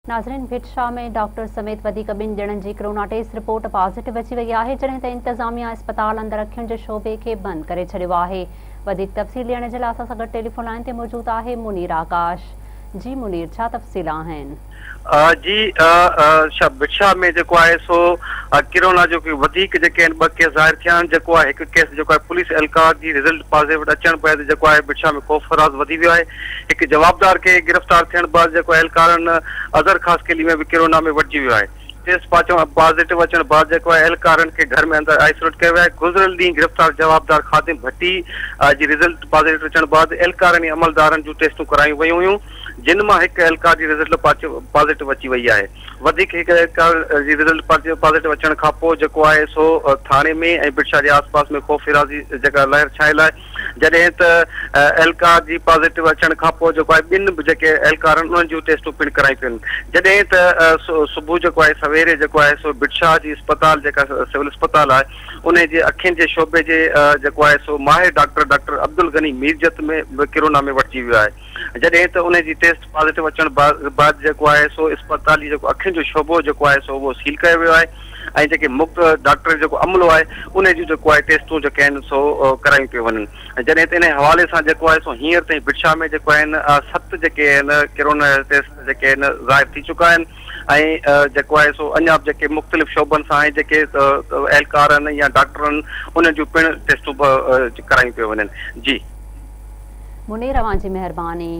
ناظرين ڀٽ شاهه ۾ ڊاڪٽر سميت وڌيڪ ٻن ڄڻن جي ڪرونا ٽيسٽ رپورٽ پازيٽو اچي وئي آهي جڏهن ته انتظاميا اسپتال اندر اکين جي شعبي کي بند ڪري ڇڏيو آهي وڌيڪ تفصيل ڏيڻ جي لاء اسان سان گڏ ٽيليفون لائين تي موجود آهي منير آڪاش جي منير ڇا تفصيل آهن. جي ڀٽ شاهه ۾ جيڪو آهي سو ڪرونا جو وڌيڪ جيڪي آهن ٻه ڪيس ظاهر ٿيا آهن جيڪو آهي هڪ ڪيس جيڪو آهي پوليس اهلڪار جي رزلٽ پازيٽو اچڻ بعد جيڪو آهي ڀٽ شاهه ۾ خوف هراس وڌي ويو آهي هڪ جوابدار کي گرفتار ٿيڻ بعد جيڪو اهلڪارن اظهر خاصخيلي ۾ به ڪرونا ۾ وٺجي ويو آهي. ٽيسٽ پازيٽو اچڻ بعد جيڪو آهي اهلڪارن کي گهر ۾ اندر آئسوليٽ ڪيو ويو آهي. گذريل ڏينهن گرفتار جوابدار خادم ڀٽي جي رزلٽ پازيٽو اچڻ بعد اهلڪارن ۽ عملدارن جون ٽيسٽون ڪرايون ويون هيون جن مان هڪ اهلڪار جي رزلٽ پازيٽو اچي وئي آهي. وڌيڪ هڪ اهلڪار جي رزلٽ پازيٽو اچڻ کانپوء جيڪو آهي سو ٿاڻي ۾ ۽ ڀٽشاهه جي آس پاس ۾ خوف هراسي جيڪا لهر ڇانيل آهي. جڏهن ته اهلڪار جي پازيٽو اچڻ کانپوء جيڪو آهي ٻن به جيڪي اهلڪار آهن انهن جون ٽيسٽون پڻ ڪرايون پيون جڏهن ته صبح جيڪو آهي سويري جيڪو آهي سو ڀٽ شاهه جي اسپتال جيڪا سول اسپتال آهي انهي جي اکين جي شعبي جي جيڪو آهي سو ماهر ڊاڪٽر ڊاڪٽر عبدالغني ميرجت ۾ به ڪرونا ۾ وٺجي ويو آهي جڏهن ته انهي جي ٽيسٽ پازيٽو اچڻ بعد جيڪو آهي سو اسپتال جي جيڪو اکين جو شعبو جيڪو آهي سو اهو سيل ڪيو ويو آهي ۽ جيڪي مڪت ڊاڪٽر جيڪو عملو آهي انهي جون جيڪو آهي ٽيسٽون جيڪي آهن سو ڪرايون پيون وڃن جڏهن ته انهي حوالي سان جيڪو آهي سو هينئر تائين ڀٽ شاهه ۾ جيڪو آهن ست جيڪي آهن ڪرونا جا ٽيسٽ جيڪي آهن ظاهر ٿي چڪا آهن ۽ جيڪو آهي سو اڃا به جيڪي مختلف شعبن سان ۽ جيڪي اهلڪار آهن يا ڊاڪٽر آهن انهن جون پڻ ٽيسٽون ڪرايون پيون وڃن جي. منير اوهان جي مهرباني.